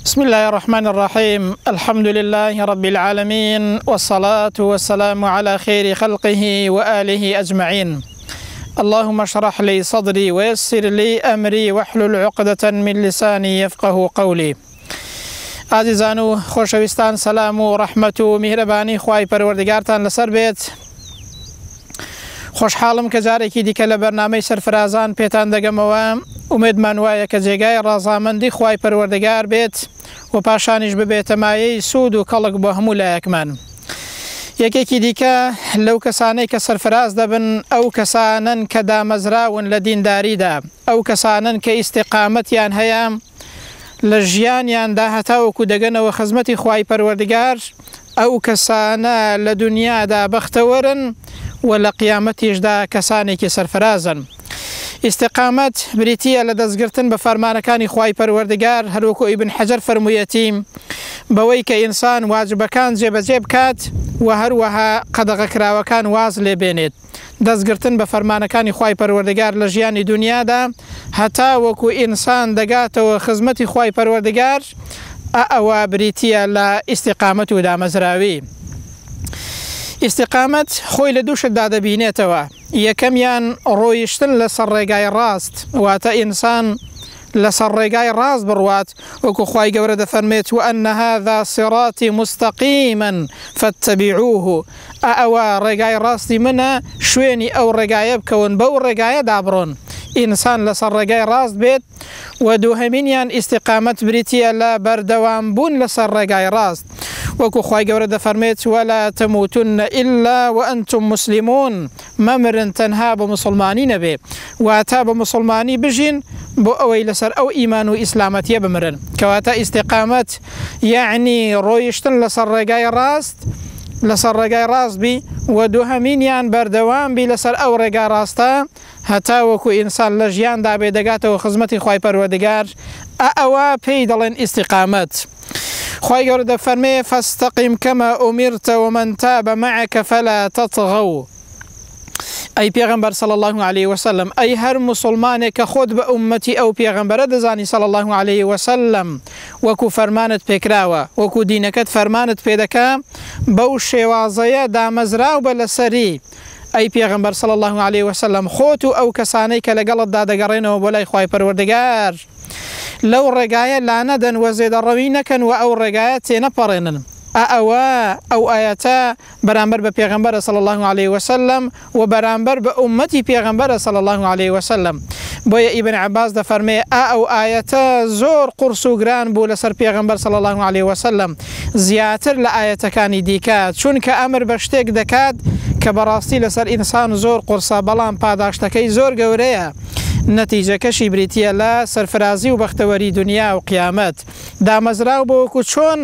بسم اللە الرحمن الرحیم الحمد للە رب العالمین والصلاة والسلام علی خیر خلقه وآله اجمعین اللهم اشرح لی صدری ویسر لی امری واحلل عقدة من لسانی یفقهوا قولی ئازیزان و خۆشەویستان سەلام و ڕەحمەت و میهرەبانی خوای پەروەردگارتان لەسەر بێت. خۆشحاڵم کە جارێکی دیکە لە بەرنامەی سەرفرازان پێتان دەگەمەوە، ئومێدمان وایە کە جێگای ڕەزامەندی خوای پەروەردگار بێت و پاشانیش ببێتە مایەی سوود و کەڵک بۆ هەموو لایەکمان. یەکێکی دیکە لەو کەسانەی کە سەرفراز دەبن ئەو کەسانەن کە دامەزراون لە دینداریدا، ئەو کەسانەن کە ئیستیقامەتیان هەیە لە ژیانیاندا هەتاوەکو دەگەنەوە خزمەتی خوای پەروەردگار، ئەو کەسانە لە دونیادا بەختەوەرن و لە قیامەتیشدا کەسانێکی سەرفرازن. ئیستیقامەت بریتییە لە دەستگرتن بە فەرمانەکانی خوای پەروەردگار هەروەکو ئیبن حەجەر فەرموویەتی بەوەی کە ئینسان واجبەکان جێبەجێ بکات و هەروەها قەدەغەکراوەکان واز لێ بێنێت. دەستگرتن بە فەرمانەکانی خوای پەروەردگار لە ژیانی دونیادا هەتا وەکو ئینسان دەگاتەوە خزمەتی خوای پەروەردگار ئە ئەوە بریتیە لە ئیستیقامەت و دامەزراوی. ئیستیقامەت خۆی لە دوو شتدا دەبینێتەوە یەکەمیان ڕۆیشتن لەسەر ڕێگای ڕاست واتە ئینسان لەسەر ڕێگای ڕاست بڕوات وەکو خوای گەورە دەفەرمێت وان هذا صراطی مستقیما فاتبعوه ئا ئەوە ڕێگای ڕاستی منە شوێنی ئەو ڕێگایە بکەون بەو ڕێگایەدا بڕۆن ئینسان لەسەر ڕێگای ڕاست بێت وە دووهەمینیان ئیستیقامەت بریتیە لە بەردەوام بوون لەسەر ڕێگای ڕاست وەکو خوای گەورە دەفەرمێت ولا تموتن الا وانتم مسلمون مەمرن تەنها بە موسڵمانی نەبێ واتە بە موسڵمانی بژین بۆ ئەوەی لەسەر ئەو ئیمان و ئیسلامەتیە بمرن کەواتە ئیستیقامەت یەعنی ڕۆیشتن لەسەر ڕێگای ڕاست لەسەر ڕێگای ڕاست بی وە دووهەمینیان بەردەوام بی لەسەر ئەو ڕێگا ڕاستە هەتاوەکو ئینسان لە ژیاندا بێ دەگاتەوە خزمەتی خوای پەروەردگار ئە ئەوە پێی دەڵێن ئیستیقامەت خوای گەورە دەفەرمێ فاستقم کما امرت ومن تاب معک فلا تطغوا ئەی پێغەمبەر صلی اللە علیە وسلم ئەی هەر موسڵمانێک کە خۆت بە ئوممەتی ئەو پێغەمبەرە دەزانی صلی اللە علیە وسلم وەکو فەرمانت پێکراوە وەکو دینەکەت فەرمانت پێدەکا بەو شێوازەیە دامەزراو بە لەسەری ئەی پێغەمبەر صلی اللە علیە وسلم خۆت و ئەو کەسانەی کە لەگەڵتدا دەگەڕێنەوە بۆ لای خوای پەروەردگار لەو ڕێگایە لانەدەن وە زێدەڕەوی نەکەن وە ئەو ڕێگایە تێنەپەڕێنن ئا ئەوە ئەو ئایەتە بەرامبەر بە پێغەمبەرە صلی اللە علیە وسلم و بەرامبەر بە ئوممەتی پێغەمبەرە صلی اللە علیە وسلم بۆیە ئیبن عەباس دەفەرمێ ئا ئەو ئایەتە زۆر قوڕس و گران بوو لەسەر پێغەمبەر صلی اللە علیە وسلم زیاتر لە ئایەتەکانی دیکە چونکە ئەمر بە شتێک دەکات کە بەڕاستی لەسەر ئینسان زۆر قوڕسە بەڵام پاداشتەکەی زۆر گەورەیە نەتیجەکەشی بریتیە لە سەرفرازی و بەختەوەری دونیا و قیامەت. دامەزراو بە وەکو چۆن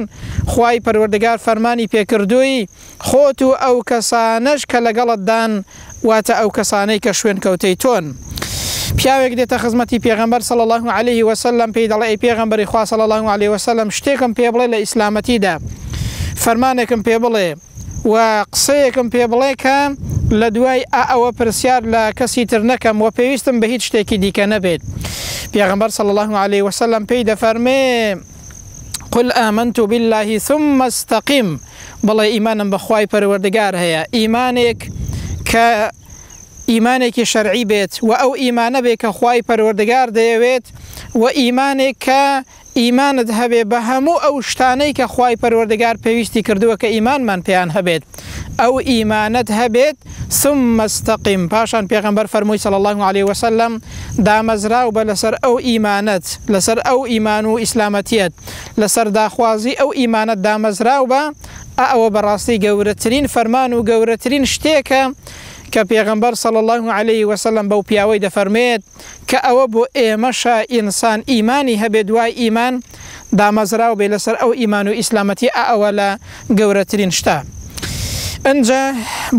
خوای پەروەردگار فەرمانی پێکردووی، خۆت و ئەو کەسانەش کە لەگەڵتدان، واتە ئەو کەسانەی کە شوێنکەوتەی تۆن. پیاوێک دێتە خزمەتی پێغەمبەر صلی اللە علیه وسلم پێی دەڵێ ئەی پێغەمبەری خوا صلی اللە علیه وسلم شتێکم پێ بڵێ لە ئیسلامەتیدا، فەرمانێکم پێ بڵێ و قسەیەکم پێ بڵێ کە لە دوای ئە ئەوە پرسیار لە کەسی تر نەکەم و پێویستم بە هیچ شتێکی دیکە نەبێت. پێغەمبەر صلی اللە علیه وسلم پێی دەفەرمێ، قل آمنت باللە ثم استقم، بڵێ ئیمانم بە خوای پەروەردگار هەیە، ئیمانێک کە ئیمانێکی شەرعی بێت و ئەو ئیمانە بێ کە خوای پەروەردگار دەیەوێت و ئیمانێک کە ئیمانت هەبێ بە هەموو ئەو شتانەی کە خوای پەروەردگار پێویستی کردووە کە ئیمانمان پێیان هەبێت ئەو ئیمانەت هەبێت ثم استقم پاشان پێغەمبەر فەرمووی صلی اللە علیە وسلم دامەزراو بە لەسەر ئەو ئیمانەت لەسەر ئەو ئیمان و ئیسلامەتیەت لەسەر داخوازی ئەو ئیمانەت دامەزراو بە ئا ئەوە بەڕاستی گەورەترین فەرمان و گەورەترین شتێکە کە پێغەمبەر صلی اللە علیە وسلم بەو پیاوەی دەفەرموێت کە ئەوە بۆ ئێمەشە ئینسان ئیمانی هەبێ دوای ئیمان دامەزراو بێ لەسەر ئەو ئیمان و ئیسلامەتی ئا ئەوە لە گەورەترین شتە. ئنجا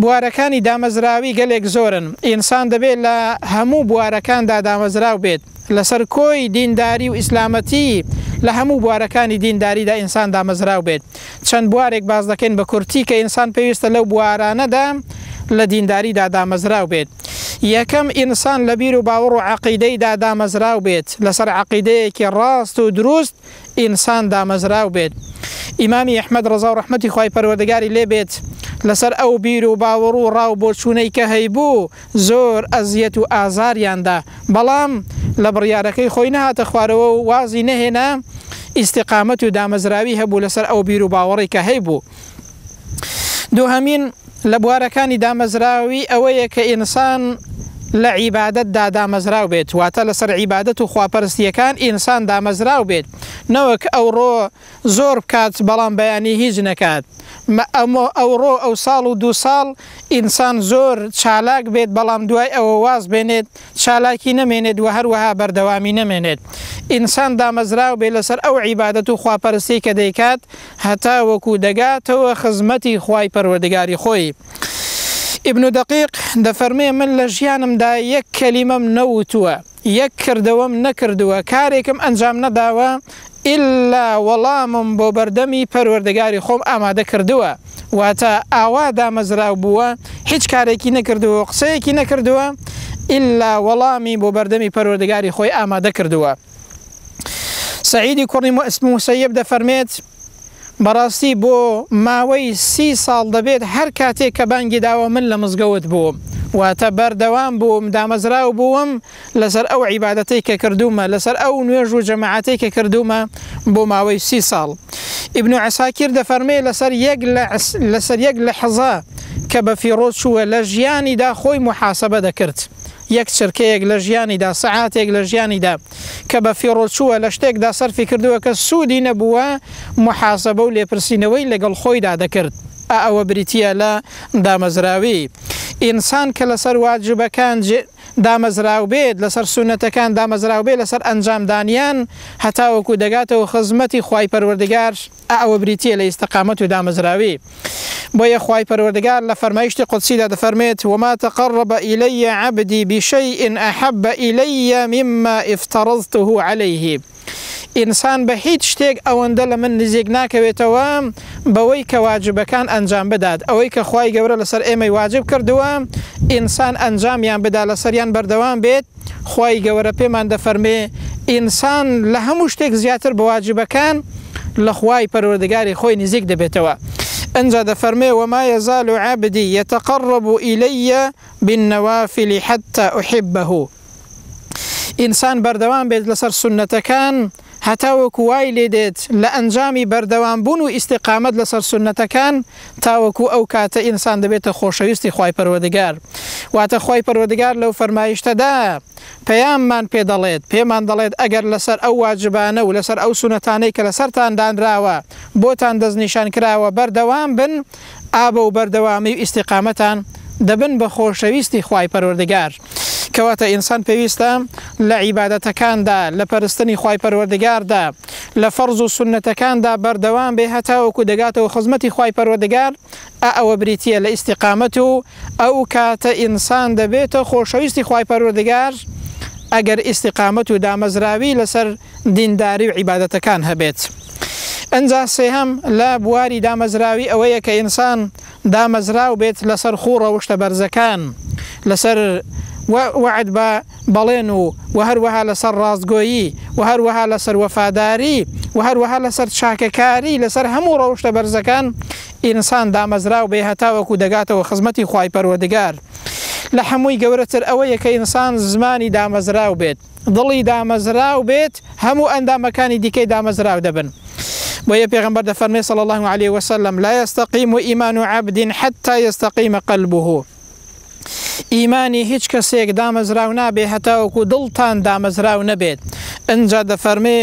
بوارەکانی دامەزراوی گەلێک زۆرن ئینسان دەبێ لە هەموو بوارەکاندا دامەزراو بێت لەسەر کۆی دینداری و ئیسلامەتی لە هەموو بوارەکانی دینداریدا ئینسان دامەزراو بێت چەند بوارێک باس دەکەین بە کورتی کە ئینسان پێویستە لەو بوارانەدا لە دینداریدا دامەزراو بێت. یەکەم، ئینسان لە بیر و باوەڕ و عەقیدەیدا دامەزراو بێت، لەسەر عەقیدەیەکی ڕاست و دروست ئینسان دامەزراو بێت. ئیمامی ئەحمەد ڕەزا و ڕەحمەتی خوای پەروەردگاری لێ بێت لەسەر ئەو بیر و باوەڕ و ڕا و بۆچوونەی کە هەیبوو زۆر ئەزیەت و ئازاریان دا، بەڵام لە بڕیارەکەی خۆی نەهاتە خوارەوە و وازی نەهێنا، ئیستیقامەت و دامەزراوی هەبوو لەسەر ئەو بیر و باوەڕەی کە هەیبوو. دووهەمین، لە بوارەکانی دامەزراوی ئەوەیە کە ئینسان لە عیبادەتدا دامەزراو بێت، واتە لەسەر عیبادەت و خواپەرستییەکان ئینسان دامەزراو بێت، نەوەک ئەوڕۆ زۆر بکات بەڵام بەیانی هیچ نەکات، ئەوڕۆ ئەوساڵ و دووساڵ ئینسان زۆر چالاک بێت بەڵام دوای ئەوە واز بێنێت چالاکی نەمێنێت وە هەروەها بەردەوامی نەمێنێت، ئینسان دامەزراو بێت لەسەر ئەو عیبادەت و خواپەرستیەی کە دەیکات هەتاوەکو دەگاتەوە خزمەتی خوای پەروەردگاری خۆی. ئیبن دەقیق دەفەرموێ من لە ژیانمدا یەک کەلیمەم نەوتووە، یەک کردەوەم نەکردووە، کارێکم ئەنجام نەداوە ئیلا وەڵامم بۆ بەردەمی پەروەردگاری خۆم ئامادە کردووە، واتە ئاوا دامەزراو بووە هیچ کارێکی نەکردووە و قسەیەکی نەکردووە ئیلا وەڵامی بۆ بەردەمی پەروەردگاری خۆی ئامادە کردووە. سەعیدی کوڕی موسەیەب دەفەرمێت، بەڕاستی بۆ ماوەی سی ساڵ دەبێت هەر کاتێک کە بانگی داوە من لە مزگەوت بووم، واتە بەردەوام بووم دامەزراو بووم لەسەر ئەو عیبادەتەی کە کردوومە، لەسەر ئەو نوێژ و جەماعەتەی کە کردوومە بۆ ماوەی سی ساڵ. ئیبن عەساکیر دەفەرمێ لەسەر یەک لەسەر یەک لەحزە کە بەفیڕۆ چووە لە ژیانیدا خۆی موحاسەبە دەکرد. یەک چرکەیەک لە ژیانیدا، سەعاتێک لە ژیانیدا کە بە فیڕۆ چووە، لە شتێکدا سەرفی کردووە کە سوودی نەبووە، موحاسەبە و لێپرسینەوەی لەگەڵ خۆیدا دەکرد. ئا ئەوە بریتییە لە دامەزراوی. ئینسان کە لەسەر واجبەکان دامەزراو بێت، لەسەر سوننەتەکان دامەزراو بێت، لەسەر ئەنجامدانیان هەتاوەکو دەگاتەوە خزمەتی خوای پەروەردگار، ئا ئەوە بریتییە لە ئیستقامەت و دامەزراوی. بۆیە خوای پەروەردگار لە فەرمایشتی قودسیدا دەفەرموێت، وما تقرب الی عبدی بشیء احب الی مما افترضته علیه، ئینسان بە هیچ شتێک ئەوەندە لە من نزیک ناکەوێتەوە بەوەی کە واجبەکان ئەنجام بدات، ئەوەی کە خوای گەورە لەسەر ئێمەی واجب کردووە ئینسان ئەنجامیان بدا لەسەریان بەردەوام بێت، خوای گەوەرە پێمان دەفەرمێ ئینسان لە هەموو شتێک زیاتر بە واجبەکان لە خوای پەروەردگاری خۆی نزیک دەبێتەوە ئنجا دەفەرمێ وما یزال عبدی یتقرب الی بالنوافل حتی احبه ئینسان بەردەوام بێت لەسەر سوننەتەکان هەتاوەکو وای لێ دێت لە ئەنجامی بەردەوام بوون و ئیستیقامەت لەسەر سوننەتەکان تاوەکو ئەو کاتە ئینسان دەبێتە خۆشەویستی خوای پەروەردگار واتە خوای پەروەردگار لەو فەرمایشتەدا پەیاممان پێ دەڵێت پێمان دەڵێت ئەگەر لەسەر ئەو واجبانە و لەسەر ئەو سوننەتانەی کە لەسەرتان دانراوە بۆتان دەستنیشان کراوە بەردەوام بن ئا بەو بەردەوامی و ئیستیقامەتان دەبن بە خۆشەویستی خوای پەروەردگار. کەواتە ئینسان پێویستە لە عیبادەتەکاندا، لە پەرستنی خوای پەروەردگاردا، لە فەرز و سوننەتەکاندا بەردەوام بێ هەتاوەکو دەگاتەوە خزمەتی خوای پەروەردگار، ئا ئەوە بریتییە لە ئیستیقامەت و ئەو کاتە ئینسان دەبێتە خۆشەویستی خوای پەروەردگار ئەگەر ئیستیقامەت و دامەزراوی لەسەر دینداری و عیبادەتەکان هەبێت. ئنجا سێهەم لە بواری دامەزراوی ئەوەیە کە ئینسان دامەزراو بێت لەسەر خوو ڕەوشتە بەرزەکان، لەسەر وەعد بە بەڵێن و وە هەروەها لەسەر ڕاستگۆیی وە هەروەها لەسەر وەفاداری وە هەروەها لەسەر چاکەکاری لەسەر هەموو ڕەوشتە بەرزەکان ئینسان دامەزراو بێ هەتاوەکو دەگاتەوە خزمەتی خوای پەروەردگار. لە هەمووی گەورەتر ئەوەیە کە ئینسان زمانی دامەزراو بێت. دڵی دامەزراو بێت هەموو ئەندامەکانی دیکەی دامەزراو دەبن بۆیە پێغەمبەر دەفەرمێ صلی اللە علیه وسلم لا یستقیم ایمان عبد حتی یستقیم قلبه ئیمانی هیچ کەسێک دامەزراو نابێ هەتاوەکو دڵتان دامەزراو نەبێت ئنجا دەفەرمێ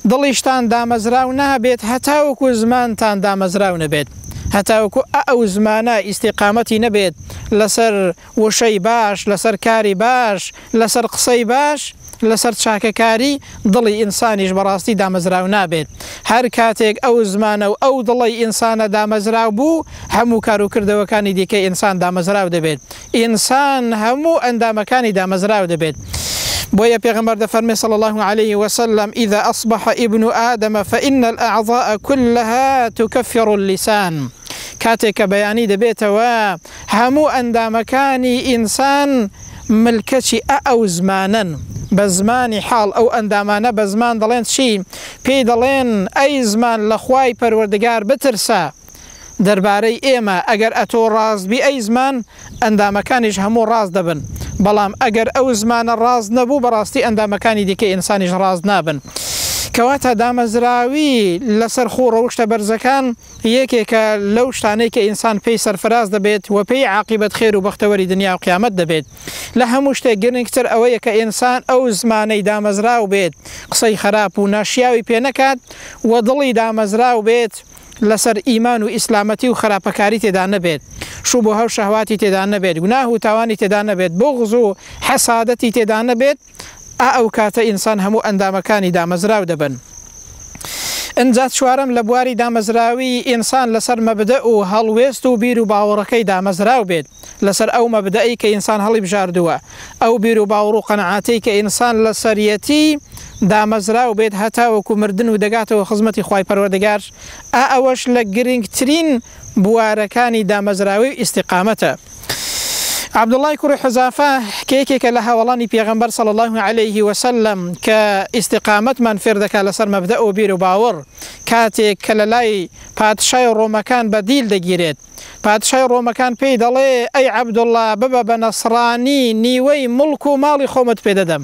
دڵیشتان دامەزراو نابێت هەتاوەکو زمانتان دامەزراو نەبێت هەتاوەکو ئەو زمانە ئیستیقامەتی نەبێت لەسەر وشەی باش، لەسەر کاری باش، لەسەر قسەی باش، لەسەر چاکەکاری، دڵی ئینسانیش بەڕاستی دامەزراو نابێت. هەر کاتێک ئەو زمانە و ئەو دڵەی ئینسانە دامەزراو بوو، هەموو کار و کردەوەکانی دیکەی ئینسان دامەزراو دەبێت. ئینسان هەموو ئەندامەکانی دامەزراو دەبێت. بۆیە پێغەمبەر دەفەرمێ صلی اللە علیه وسلم، اذا اصبح ابن آدم فان الاعضاء كلها تكفر اللسان. کاتێک کە بەیانی دەبێتەوە هەموو ئەندامەکانی ئینسان ملکەچی ئە ئەو زمانەن، بە زمانی حاڵ ئەو ئەندامانە بە زمان دەڵێن چی؟ پێی دەڵێن، ئەی زمان لە خوای پەروەردگار بترسە دەربارەی ئێمە، ئەگەر ئەتۆ ڕاست بی ئەی زمان، ئەندامەکانیش هەموو ڕاست دەبن، بەڵام ئەگەر ئەو زمانە ڕاست نەبوو بەڕاستی ئەندامەکانی دیکەی ئینسانیش ڕاست نابن. کەواتە دامەزراوی لەسەر خوو ڕەوشتە بەرزەکان یەکێکە لەو شتانەی کە ئینسان پێی سەرفراز دەبێت و پێی عاقیبەت خێر و بەختەوەری دنیا و قیامەت دەبێت. لە هەموو شتێک گرنگتر ئەوەیە کە ئینسان ئەو زمانەی دامەزراو بێت قسەی خەراپ و ناشیاوی پێ نەکات و دڵی دامەزراو بێت لەسەر ئیمان و ئیسلامەتی و خراپەکاری تێدا نەبێت، شوبهە و شەهواتی تێدا نەبێت، گوناه و تاوانی تێدا نەبێت، بوغز و حەسادەتی تێدا نەبێت، ئا ئەو کاتە ئینسان هەموو ئەندامەکانی دامەزراو دەبن. ئنجا چوارەم لە بواری دامەزراوی ئینسان لەسەر مەبدەئ و هەڵوێست و بیر و باوەڕەکەی دامەزراو بێت، لەسەر ئەو مەبدەئەی کە ئینسان هەڵیبژاردووە، ئەو بیر و باوڕ و قەناعەتەی کە ئینسان لەسەریەتی دامەزراو بێت هەتاوەکو مردن و دەگاتەوە خزمەتی خوای پەروەردگار، ئا ئەوەش لە گرنگترین بوارەکانی دامەزراوی و ئیستیقامەتە. عەبدوڵای کوڕی حوزافە کە یەکێکە لە هاوەڵانی پێغەمبەر صلی اللە علیه وسلم کە ئیستیقامەتمان فێر دەکات لەسەر مەبدەئ و بیر و باوەڕ، کاتێک کە لەلای پادشای ڕۆمەکان بە دیل دەگیرێت، پادشای ڕۆمەکان پێی دەڵێ، ئەی عەبدوڵڵا ببە بە نەسڕانی نیوەی موڵک و ماڵی خۆمت پێ دەدەم،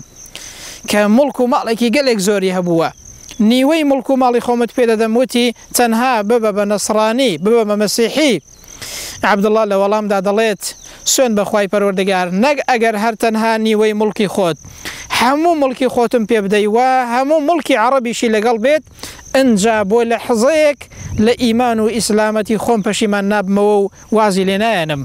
کە موڵک و ماڵێکی گەلێک زۆری هەبووە، نیوەی موڵک و ماڵی خۆمت پێ دەدەم، وتی، تەنها ببە بە نەسڕانی، ببە بە مەسیحی. عەبدوڵڵا لە وەڵامدا دەڵێت، سوێند بە خوای پەروەردگار، نەک ئەگەر هەر تەنها نیوەی موڵکی خۆت، هەموو موڵکی خۆتم پێ بدەی و هەموو موڵکی عەڕەبیشی لەگەڵ بێت، ئنجا بۆ لەحزەیەک لە ئیمان و ئیسلامەتی خۆم پەشیمان نابمەوە و وازی لێ نایەنم.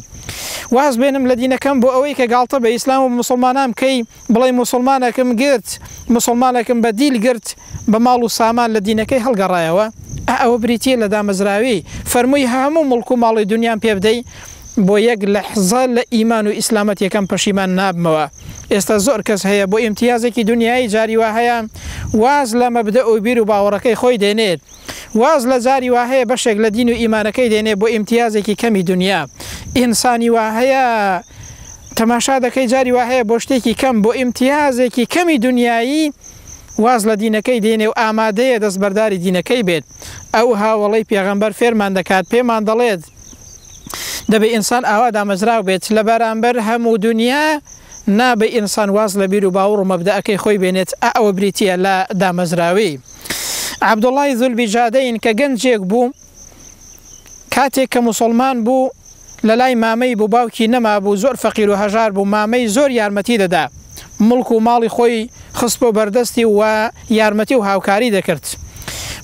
واز بێنم لە دینەکەم بۆ ئەوەی کە گاڵتە بە ئیسلام و موسڵمانان بکەی بڵێی موسڵمانەکم گرت، موسڵمانەکم بە دیل گرت، بە ماڵ و سامان لە دینەکەی هەڵگەڕایەوە، ئا ئەوە بریتییە لە دامەزراوی، فەرمووی هەموو موڵک و ماڵی دونیام پێ بدەی بۆ یەک لەحزە لە ئیمان و ئیسلامەتیەکەم پەشیمان نابمەوە. ئێستا زۆر کەس هەیە بۆ ئیمتیازێکی دونیایی جاری وا هەیە واز لە مەبدەئ و بیر و باوەڕەکەی خۆی دێنێت، واز لە جاری وا هەیە بەشێک لە دین و ئیمانەکەی دێنێ بۆ ئیمتیازێکی کەمی دونیا. ئینسانی وا هەیە تەماشا دەکەی جاری وا هەیە بۆ شتێکی کەم بۆ ئیمتیازێکی کەمی دونیایی واز لە دینەکەی دێنێ و ئامادەیە دەستبەرداری دینەکەی بێت. ئەو هاوەڵەی پێغەمبەر فێرمان دەکات پێمان دەڵێت دەبێ ئینسان ئاوا دامەزراو بێت لە بەرامبەر هەموو دونیا نابێ ئینسان واز لە بیر و باوڕ و مەبدەئەکەی خۆی بێنێت ئا ئەوە بریتیە لە دامەزراوی. عەبدوڵای زولبیجادەین کە گەنجێک بوو کاتێک کە موسوڵمان بوو لە لای مامەی بوو باوکی نەمابوو زۆر فەقیر و هەژار بوو مامەی زۆر یارمەتی دەدا موڵک و ماڵی خۆی خستبۆ بەردەستی و یارمەتی و هاوکاری دەکرد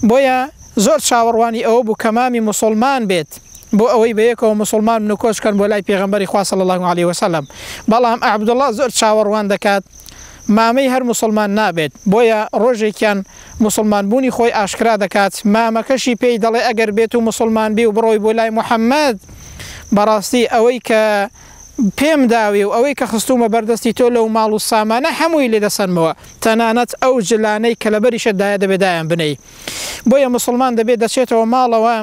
بۆیە زۆر چاوەڕوانی ئەوە بوو کە مامی موسوڵمان بێت بۆ ئەوەی بەیەکەوە موسوڵمان بن و کۆچ بکەن بۆ لای پێغەمبەری خوا صلی اللە علیە وسلم بەڵام عەبدوڵا زۆر چاوەڕوان دەکات مامەی هەر موسڵمان نابێت، بۆیە ڕۆژێکیان موسڵمان بوونی خۆی ئاشکرا دەکات، مامەکەشی پێی دەڵێ ئەگەر بێتو موسڵمان بی و بڕۆی بۆ لای محمد بەڕاستی ئەوەی کە پێم داوی و ئەوەی کە خستوومە بەردەستی تۆ لەو ماڵ و سامانە هەمووی لێ دەسەنمەوە تەنانەت ئەو جلانەی کە لەبەریشت دایە دەبێ دایان بنێی بۆیە موسڵمان دەبێ دەچێتەوە ماڵەوە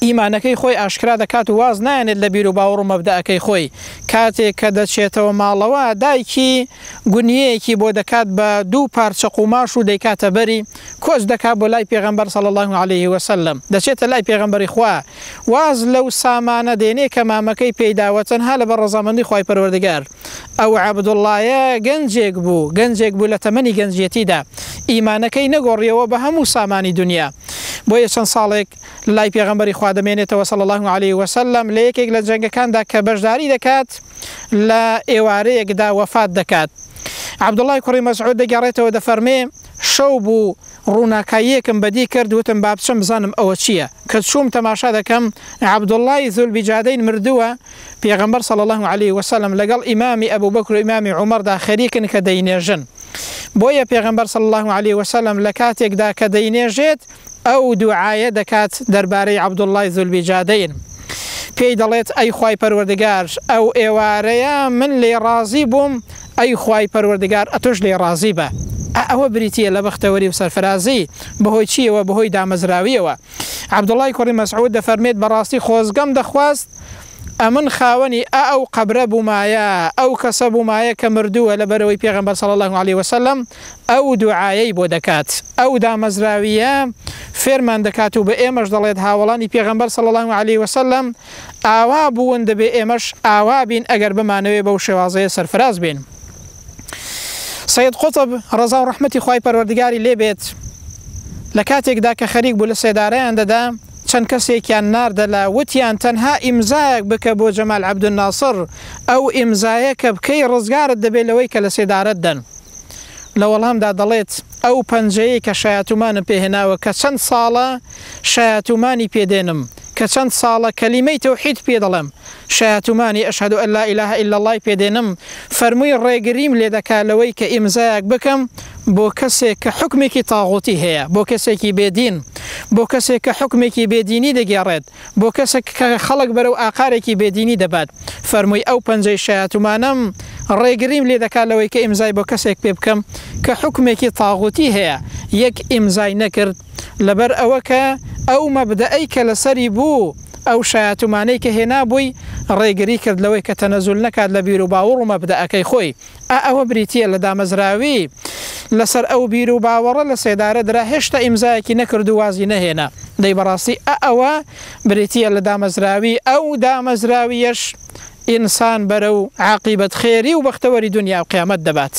ئیمانەکەی خۆی ئاشکرا دەکات و واز نایەنێت لە بیروباوەڕ و مەبدەئەکەی خۆی، کاتێک کە دەچێتەوە ماڵەوە دایکی گونیەیەکی بۆ دەکات بە دوو پارچە قوماش و دەیکاتە بەری، کۆچ دەکات بۆ لای پێغەمبەر صلی اللە علیه وسلم، دەچێتە لای پێغەمبەری خوا واز لەو سامانە دێنێ کە مامەکەی پێی داوە تەنها لەبەر ڕەزامەندی خوای پەروەردگار. ئەو عەبدوڵڵایە گەنجێک بوو، گەنجێک بوو لە تەمەنی گەنجیەتیدا، ئیمانەکەی نەگۆڕیەوە بە هەموو سامانی دونیا، بۆیە چەند ساڵێک لای پێغەمبەری خوا دەمێنێتەوە صلی اللە علیه وسلم، لە یەکێک لە جەنگەکاندا کە بەشداری دەکات لە ئێوارەیەکدا وەفات دەکات. عەبدوڵڵای کوڕی مەسعود دەگەڕێتەوە دەفەرمێ، شەو بوو ڕووناکاییەکم بەدی کرد، وتم با بچم بزانم ئەوە چییە، کە چووم تەماشا دەکەم عەبدوڵڵای ذوالبیجادەین مردووە، پێغەمبەر صلی اللە علیە وسلم لەگەڵ ئیمامی ئەبوبەکر و ئیمامی عومەردا خەریکن کە دەینێژن، بۆیە پێغەمبەر صلی اللە علیە وسلم لە کاتێکدا کە دەینێژێت ئەو دوعایە دەکات دەربارەی عەبدوڵڵای ذوالبیجادەین پێی دەڵێت، ئەی خوای پەروەردگار ئەو ئێوارەیە من لێی ڕازی بووم، ئەی خوای پەروەردگار ئەتۆش لێی ڕازی بە. ئا ئەوە بریتییە لە بەختەوەری و سەرفرازی، بەهۆی چییەوە؟ بەهۆی دامەزراوییەوە. عەبدوڵڵای کوڕی مەسعود دەفەرمێت، بەڕاستی خۆزگەم دەخواست ئەمن خاوەنی ئا ئەو قەبرە بوومایە، ئەو کەسە بوومایە کە مردووە لەبەرئەوەی پێغەمبەر صلی اللە علیە وسلم ئەو دوعایەی بۆ دەکات، ئەو دامەزراوییە فێرمان دەکات و بە ئێمەش دەڵێت هاوەڵانی پێغەمبەر صلی اللە علیە وسلم ئاوا بوون دەبێ ئێمەش ئاوا بین ئەگەر بمانەوێ بەو شێوازەیە سەرفراز بین. سەید قوتب ڕەزا و ڕەحمەتی خوای پەروەردگاری لێ بێت لە کاتێکدا کە خەریک بوو لە سێدارەیان دەدا چەند کەسێکیان ناردە لا وتیان تەنها ئیمزایەک بکە بۆ جەمال عەبدولناسڕ ئەو ئیمزایە کە بکەی ڕزگارت دەبێت لەوەی کە لە سێدارەت دەن لە وەڵامدا دەڵێت ئەو پەنجەیەی کە شایەتومانم پێ هێناوە کە چەند ساڵە شایەتومانی پێ دێنم کە چەند ساڵە کەلیمەی تەوحید پێ دەڵێم شایەتومانی اشهد ان لا الە الا اللە ی پێ دێنم، فەرمووی ڕێگریم لێ دەکا لەوەی کە ئیمزایەک بکەم بۆ کەسێک کە حوکمێکی تاغوتی هەیە، بۆ کەسێکی بێ دین، بۆ کەسێک کە حوکمێکی بێ دینی دەگێڕێت، بۆ کەسێک کە خەڵک بەرەو ئاقارێکی بێ دینی دەبات، فەرمووی ئەو پەنجەی شایەتومانەم ڕێگریم لێ دەکا لەوەی کە ئیمزای بۆ کەسێک پێ بکەم کە حوکمێکی تاغوتی هەیە، یەک ئیمزای نەکرد لەبەر ئەوە کە ئەو مەبدەئەی کە لەسەری بوو، ئەو شایەتومانەی کە هێنابووی، ڕێگری کرد لەوەی کە تەنەزول نەکات لە بیروباوڕ و مەبدەئەکەی خۆی. ئا ئەوە بریتییە لە دامەزراوی لەسەر ئەو بیروباوەڕە لە سێدارە درا هێشتا ئیمزایەکی نەکرد و وازی نەهێنا. دەی بەڕاستی ئا ئەوە بریتییە لە دامەزراوی، ئەو دامەزراوییەش ئینسان بەرەو عاقیبەت خێری و بەختەوەری دونیا و قیامەت دەبات.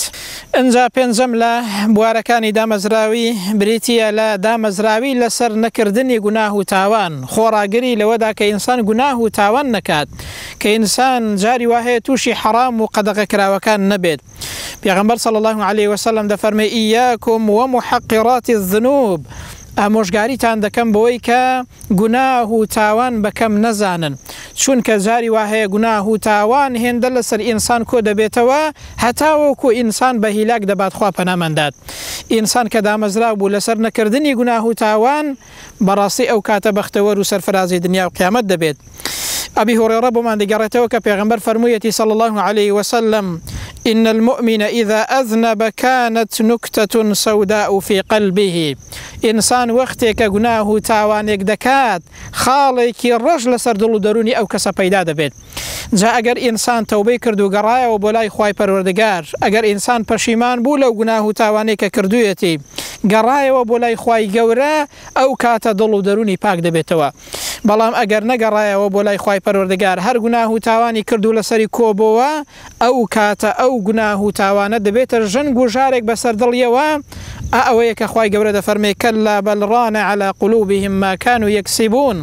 ئنجا پێنجەم لە بوارەکانی دامەزراوی بریتییە لە دامەزراوی لەسەر نەکردنی گوناه و تاوان، خۆڕاگری لەوەدا کە ئینسان گوناه و تاوان نەکات، کە ئینسان جاری وا هەیە تووشی حەڕام و قەدەغەکراوەکان نەبێت. پێغەمبەر صلی اللە علیە وسلم دەفەرمێ، ایاکم ومحقرات الذنوب، ئامۆژگاریتان دەکەم بەوەی کە گوناه و تاوان بە کەم نەزانن، چونکە جاری وا هەیە گوناه و تاوان هێندە لەسەر ئینسان کۆ دەبێتەوە هەتاوەکو ئینسان بە هیلاک دەبات خوا پەنامان دات. ئینسان کە دامەزراو بوو لەسەر نەکردنی گوناه و تاوان بەڕاستی ئەو کاتە بەختەوەر و سەرفرازی دنیا و قیامەت دەبێت. ئەبی هوڕێڕە بۆمان دەگەڕێتەوە کە پێغەمبەر فەرموویەتی صلی اللە علیه وسلم ان المؤمن اذا اذنب كانت نکتە سوداء فی قلبه ئینسان وەختێ کە گوناه و تاوانێک دەکات خاڵێکی ڕەش لەسەر دڵ و دەروونی ئەو کەسە پەیدا دەبێت جا ئەگەر ئینسان تەوبەی کرد و گەڕایەوە بۆ لای خوای پەروەردگار ئەگەر ئینسان پەشیمان بوو لەو گوناه و تاوانەی کە کردوویەتی گەڕایەوە بۆ لای خوای گەورە ئەو کاتە دڵ و دەروونی پاک دەبێتەوە بەڵام ئەگەر نەگەڕایەوە بۆ لای خوای پەروەردگار هەر گوناه و تاوانی کرد و لەسەری کۆبۆوە ئەو کاتە ئەو گوناه و تاوانە دەبێتە ژەنگ و ژارێک بەسەر دڵیەوە، ئا ئەوەیە کە خوای گەورە دەفەرمێ، کلا بل ران علی قلوبهم ما کانوا یکسبون،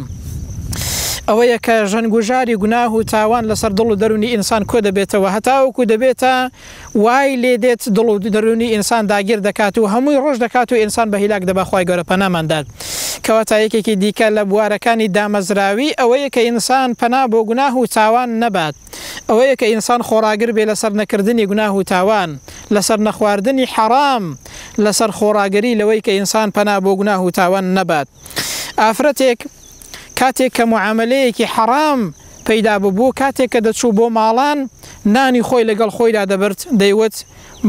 ئەوەیە کە ژەنگ و ژاری گوناه و تاوان لەسەر دڵ و دەروونی ئینسان کۆدەبێتەوە هەتاوەکو دەبێتە وای لێ دێت دڵ و دەروونی ئینسان داگیر دەکات و هەمووی ڕەش دەکات و ئینسان بە هیلاک دەبا خوای گەورە پەنامان دات کەواتە یەکێکی دیکە لە بوارەکانی دامەزراوی ئەوەیە کە ئینسان پەنا بۆ گوناه و تاوان نەبات ئەوەیە کە ئینسان خۆڕاگر بێ لەسەر نەکردنی گوناه و تاوان لەسەر نەخواردنی حەڕام لەسەر خۆڕاگری لەوەی کە ئینسان پەنا بۆ گوناه و تاوان نەبات ئافرەتێک کاتێک کە موعامەلەیەکی حەڕام پەیدا ببوو، کاتێک کە دەچوو بۆ ماڵان نانی خۆی لەگەڵ خۆیدا دەبرد، دەیوت،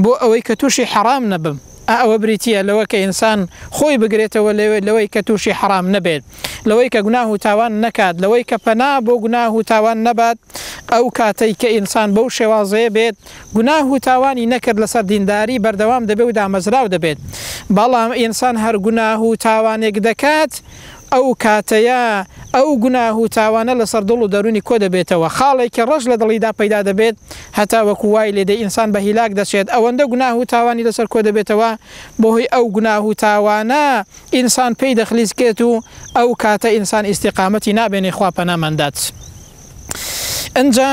بۆ ئەوەی کە تووشی حەڕام نەبم. ئا ئەوە بریتییە لەوە کە ئینسان خۆی بگرێتەوە لەوەی کە تووشی حەڕام نەبێت، لەوەی کە گوناه و تاوان نەکات، لەوەی کە پەنا بۆ گوناه و تاوان نەبات، ئەو کاتەی کە ئینسان بەو شێوازەیە بێت گوناه و تاوانی نەکرد لەسەر دینداری بەردەوام دەبێت و دامەزراو دەبێت، بەڵام ئینسان هەر گوناه و تاوانێک دەکات، ئەو کاتەیە ئەو گوناه و تاوانە لەسەر دڵ و دەروونی کۆ دەبێتەوە، خاڵێکی ڕەش لە دڵیدا پەیدا دەبێت، هەتا وەکو وای لێدێ ئینسان بە هیلاک دەچێت، ئەوەندە گوناه و تاوانی لەسەر کۆ دەبێتەوە، بەهۆی ئەو گوناه و تاوانە ئینسان پێی دەخلیسکێت و ئەو کاتە ئینسان ئیستیقامەتی نابێنێ خوا پەنامان دات. ئنجا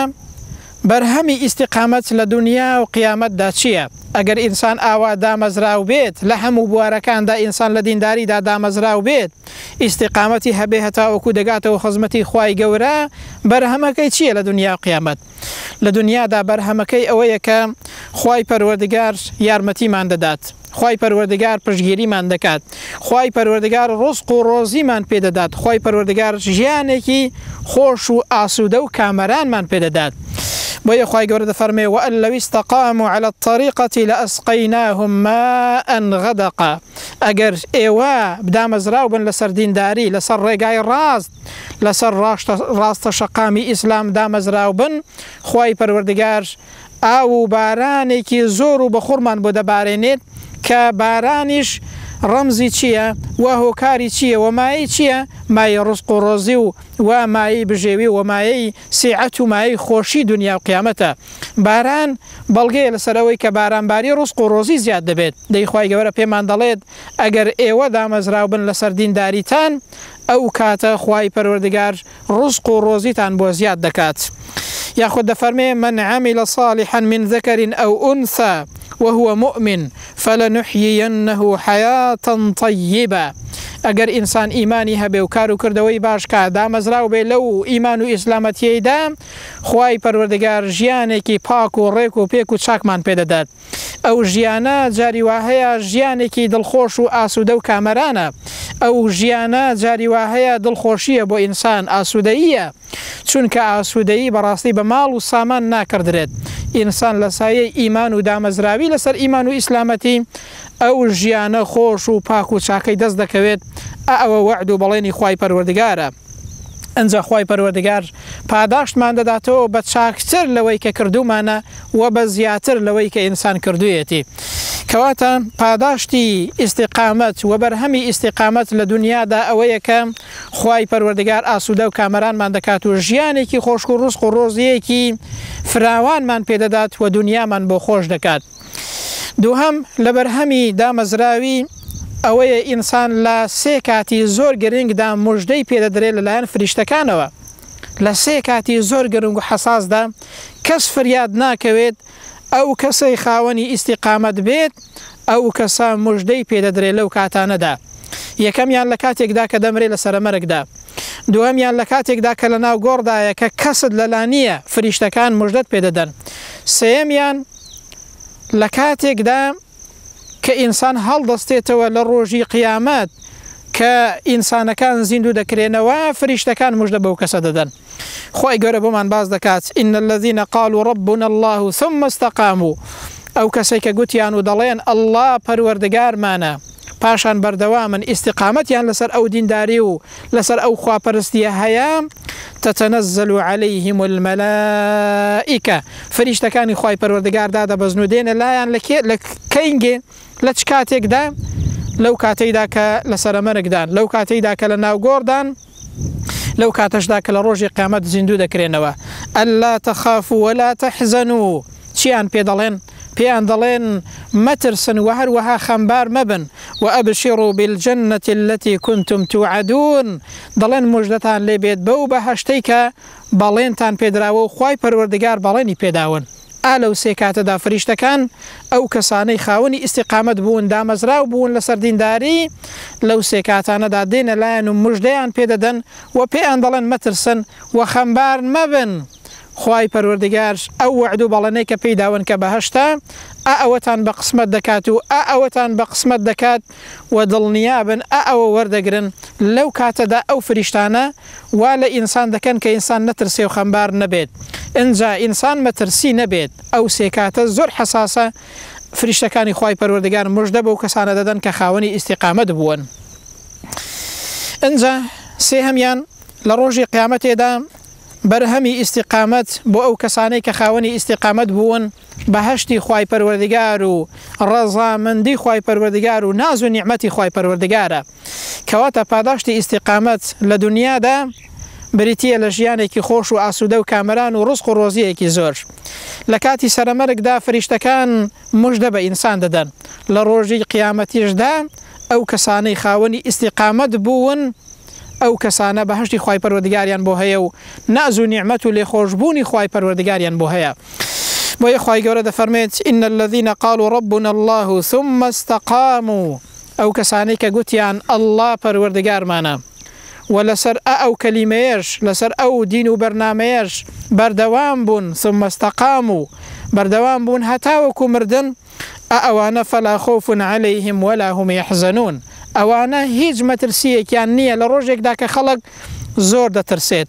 بەرهەمی ئیستیقامەت لە دونیا و قیامەتدا چییە؟ ئەگەر ئینسان ئاوا دامەزراو بێت لە هەموو بوارەکاندا ئینسان لە دینداریدا دامەزراو بێت ئیستیقامەتی هەبێ هەتاوەکو دەگاتەوە خزمەتی خوای گەورە بەرهەمەکەی چییە لە دونیا و قیامەت؟ لە دونیادا بەرهەمەکەی ئەوەیە کە خوای پەروەردگار یارمەتیمان دەدات. خوای پەروەردگار پشتگیریمان دەکات، خوای پەروەردگار ڕزق و ڕۆزیمان پێ دەدات، خوای پەروەردگار ژیانێکی خۆش و ئاسوودە و کامەرانمان پێ دەدات. بۆیە خوای گەورە دەفەرمێ، وأن لو استقاموا علی الطریقة لأسقیناهم ماء غدقا، ئەگەر ئێوە دامەزراو بن لەسەر دینداری، لەسەر ڕێگای ڕاست، لەسەر ڕاستە شەقامی ئیسلام دامەزراو بن، خوای پەروەردگار ئاو و بارانێکی زۆر و بەخوڕمان بۆ دەبارێنێت کە بارانیش ڕەمزی چییە و هۆکاری چییە و مایەی چییە؟ مایەی ڕزق و ڕۆزی و و مایەی بژێوی و مایەی سیعەت و مایەی خۆشی دونیا و قیامەتە. باران بەڵگەیە لەسەر ئەوەی کە بارانباری ڕزق و ڕۆزی زیاد دەبێت. دەی خوای گەورە پێمان دەڵێت ئەگەر ئێوە دامەزراو بن لەسەر دینداریتان ئەو کاتە خوای پەروەردگار ڕزق و ڕۆزیتان بۆ زیاد دەکات. یاخود دەفەرمێ، من عمل صالحا من ذکر او انثی وهو مؤمن فلنحیینه حیاة طیبە، ئەگەر ئینسان ئیمانی هەبێ و کار و کردەوەی باش کا، دامەزراو بێ لەو ئیمان و ئیسلامەتیەیدا، خوای پەروەردگار ژیانێکی پاک و ڕێک و پێک و چاکمان پێ دەدات. ئەو ژیانە جاری وا هەیە ژیانێکی دڵخۆش و ئاسوودە و کامەرانە، ئەو ژیانە جاری وا هەیە دڵخۆشییە بۆ ئینسان، ئاسوودەییە، چونکە ئاسوودەیی بەڕاستی بە ماڵ و سامان ناکڕدرێت، ئینسان لە سایەی ئیمان و دامەزراوی لەسەر ئیمان و ئیسلامەتی ئەو ژیانە خۆش و پاک و چاکەی دەست دەکەوێت، ئا ئەوە وەعد و بەڵێنی خوای پەروەردگارە. ئنجا خوای پەروەردگار پاداشتمان دەداتەوە بە چاکتر لەوەی کە کردوومانە وە بە زیاتر لەوەی کە ئینسان کردوویەتی. کەواتە پاداشتی ئیستیقامەت وە بەرهەمی ئیستیقامەت لە دونیادا ئەوەیە کە خوای پەروەردگار ئاسوودە و کامەرانمان دەکات و ژیانێکی خۆشک و ڕزق و ڕۆزییەکی فراوانمان پێدەدات و دونیامان بۆ خۆش دەکات. دووهەم، لە بەرهەمی دامەزراوی ئەوەیە ئینسان لە سێ کاتی زۆر گرنگدا موژدەی پێدەدرێت لەلایەن فریشتەکانەوە. لە سێ کاتی زۆر گرنگ و حەساسدا کەس فریاد ناکەوێت، ئەو کەسەی خاوەنی ئیستیقامەت بێت ئەو کەسە موژدەی پێدەدرێت لەو کاتانەدا. یەکەمیان لە کاتێکدا کە دەمرێت لە سەرەمەرگدا. دووهەمیان لە کاتێکدا کە لەناو گۆڕدایە کە کەست لەلا نییە فریشتەکان موژدەت پێدەدەن. سێیەمیان لە کاتێکدا کە ئینسان هەڵدەستێتەوە لە ڕۆژی قیامەت کە ئینسانەکان زیندوو دەکرێنەوە فریشتەکان مژدە بەو کەسە دەدەن. خوای گەورە بۆمان باس دەکات، ان الذین قالوا ربنا اللە ثم استقاموا، ئەو کەسەی کە گوتیان و دەڵێن اللە پەروەردگارمانە پاشان بەردەوامن ئیستیقامەتیان لەسەر ئەو دینداری و لەسەر ئەو خواپەرستیە هەیە، تتنزل علیهم الملائکە، فریشتەکانی خوای پەروەردگار دادەبەزن و دێنە لایان لە کێ لە کەینگێ لە چ کاتێکدا؟ لەو کاتەیدا کە لە سەرەمەرگدان، لەو کاتەیدا کە لە ناوگۆڕدان، لەو کاتەشدا کە لە ڕۆژی قیامەت زیندوو دەکرێنەوە، الا تخافوا ولا تحزنوا، چیان پێ دەڵێن؟ پێیان دەڵێن، مەترسن وە هەروەها خەمبار مەبن، وابشروا بالجنە التی کنتم توعدون، دەڵێن موژدەتان لێ بێت بەو بەهەشتەی کە بەڵێنتان پێدراوە و خوای پەروەردگار بەڵێنی پێداون. ئا لەو سێ کاتەدا فریشتەکان ئەو کەسانەی خاوەنی ئیستیقامەت بوون دامەزراو بوون لەسەر دینداری لەو سێ کاتانەدا دێنە لایان و موژدەیان پێدەدەن و پێیان دەڵێن مەترسن و خەمبار مەبن خوای پەروەردگار ئەو وەعد و بەڵێنەی کە پێی داون کە بەهەشتە ئا ئەوەتان بە قسمەت دەکات و ئا ئەوەتان بە قسمەت دەکات و دڵنیابن ئا ئەوە وەردەگرن لەو کاتەدا ئەو فریشتانە وا لە ئینسان دەکەن کە ئینسان نەترسێ و خەمبار نەبێت ئنجا ئینسان مەترسی نەبێت ئەو سێ کاتە زۆر حەساسە فریشتەکانی خوای پەروەردگار موژدە بەو کەسانە دەدەن کە خاوەنی ئیستیقامەت بوون ئنجا سێهەمیان لە ڕۆژی قیامەتێدا بەرهەمی ئیستیقامەت بۆ ئەو کەسانەی کە خاوەنی ئیستیقامەت بوون بەهەشتی خوای پەروەردگار و ڕەزامەندی خوای پەروەردگار و ناز و نیعمەتی خوای پەروەردگارە کەواتە پاداشتی ئیستیقامەت لە دونیادا بریتییە لە ژیانێکی خۆش و ئاسوودە و کامەران و ڕزق و ڕۆزییەکی زۆر. لە کاتی سەرەمەرگدا فریشتەکان موژدە بە ئینسان دەدەن. لە ڕۆژی قیامەتیشدا ئەو کەسانەی خاوەنی ئیستیقامەت بوون ئەو کەسانە بەهەشتی خوای پەروەردگاریان بۆ هەیە و ناز و نیعمەت و لێخۆشبوونی خوای پەروەردگاریان بۆ هەیە. بۆیە خوای گەورە دەفەرموێت، ان الذین قالوا ربنا اللە ثم استقاموا، ئەو کەسانەی کە گوتیان اللە پەروەردگارمانە و لەسەر ئە ئەو کەلیمەیەش لەسەر ئەو دین و بەرنامەیەش بەردەوام بوون، ثم استقاموا، بەردەوام بوون هەتاوەکو مردن، ئە ئەوانە فلا خوف علیهم ولا هم یحزنون ئەوانە هیچ مەترسییەکیان نییە لە ڕۆژێکدا کە خەڵک زۆر دەترسێت.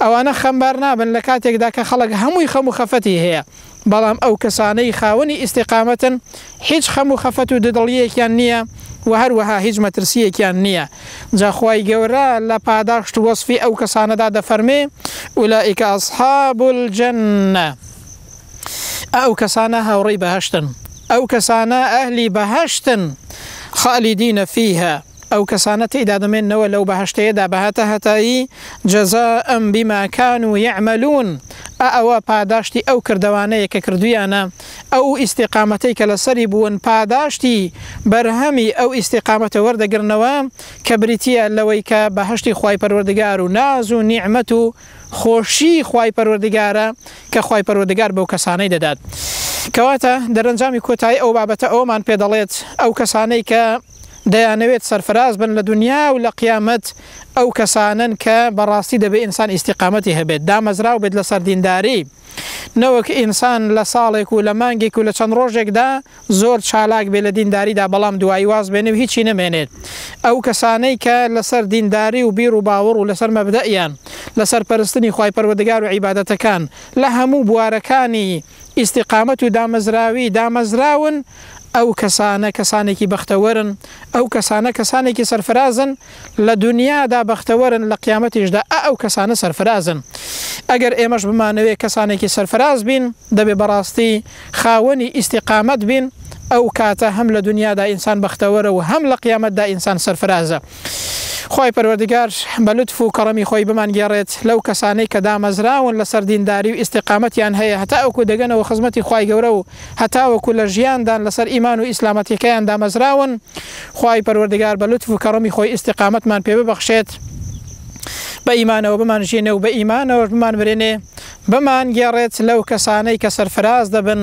ئەوانە خەمبار نابن لە کاتێکدا کە خەڵک هەمووی خەم و خەفەتی هەیە، بەڵام ئەو کەسانەی خاوەنی ئیستیقامەتن هیچ خەم و خەفەت و دودڵییەکیان نییە و هەروەها هیچ مەترسییەکیان نییە. جا خوای گەورە لە پاداشت و وەسفی ئەو کەسانەدا دەفەرمێ، اولئک اصحاب الجنە. ئەو کەسانە هاوڕێی بەهەشتن، ئەو کەسانە ئەهلی بەهەشتن، خالدین فیها، ئەو کەسانە تێیدا دەمێننەوە لەو بەهەشتەیەدا بە هەتاهەتایی، جزاء بما کانوا یعملون، ئا ئەوە پاداشتی ئەو کردەوانەیە کە کردوویانە، ئەو ئیستیقامەتەی کە لەسەری بوون پاداشتی بەرهەمی ئەو ئیستیقامەتە وەردەگرنەوە کە بریتییە لەوەی کە بەهەشتی خوای پەروەردگار و ناز و نیعمەت و خۆشی خوای پەروەردگارە کە خوای پەروەردگار بەو کەسانەی دەدات. کەواتە دەرەنجامی کۆتایی ئەو بابەتە ئەوەمان پێ دەڵێت ئەو کەسانەی کە دەیانەوێت سەرفراز بن لە دونیا و لە قیامەت ئەو کەسانەن کە بەڕاستی دەبێ ئینسان ئیستیقامەتی هەبێت دامەزراو بێت لەسەر دینداری نەوەک ئینسان لە ساڵێک و لە مانگێک و لە چەند ڕۆژێکدا زۆر چالاک بێ لە دینداریدا بەڵام دوایی واز بێنێ و هیچی نەمێنێت. ئەو کەسانەی کە لەسەر دینداری و بیر و باوەڕ و لەسەر مەبدەئیان لەسەر پەرستنی خوای پەروەردگار و عیبادەتەکان لە هەموو بوارەکانی ئیستیقامەت و دامەزراوی دامەزراون ئەو کەسانە کەسانێکی بەختەوەرن ئەو کەسانە کەسانێکی سەرفرازن لە دونیادا بەختەوەرن لە قیامەتیشدا ئا ئەو کەسانە سەرفرازن ئەگەر ئێمەش بمانەوێ کەسانێکی سەرفراز بین دەبێ بەڕاستی خاوەنی ئیستیقامەت بین ئەو کاتە هەم لە دونیادا ئینسان بەختەوەرە و هەم لە قیامەتدا ئینسان سەرفرازە خوای پەروەردگار بە لوتف و کەڕەمی خۆی بمانگێڕێت لەو کەسانەی کە دامەزراون لەسەر دینداری و ئیستیقامەتیان هەیە هەتاوەکو دەگەنەوە خزمەتی خوای گەورە و هەتاوەکو لە ژیاندان لەسەر ئیمان و ئیسلامەتیەکەیان دامەزراون خوای پەروەردگار بە لوتف و کەڕەمی خۆی ئیستیقامەتمان پێ ببەخشێت بە ئیمانەوە بمانژیێنێ و بە ئیمانەوەش بمانمرێنێ بمانگێڕێت لەو کەسانەی کە سەرفراز دەبن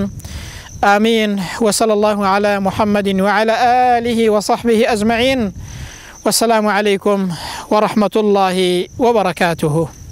آمین وصلی الله علی محمد وعلى آله وصحبه أجمعين والسلام عليكم ورحمة الله وبركاته.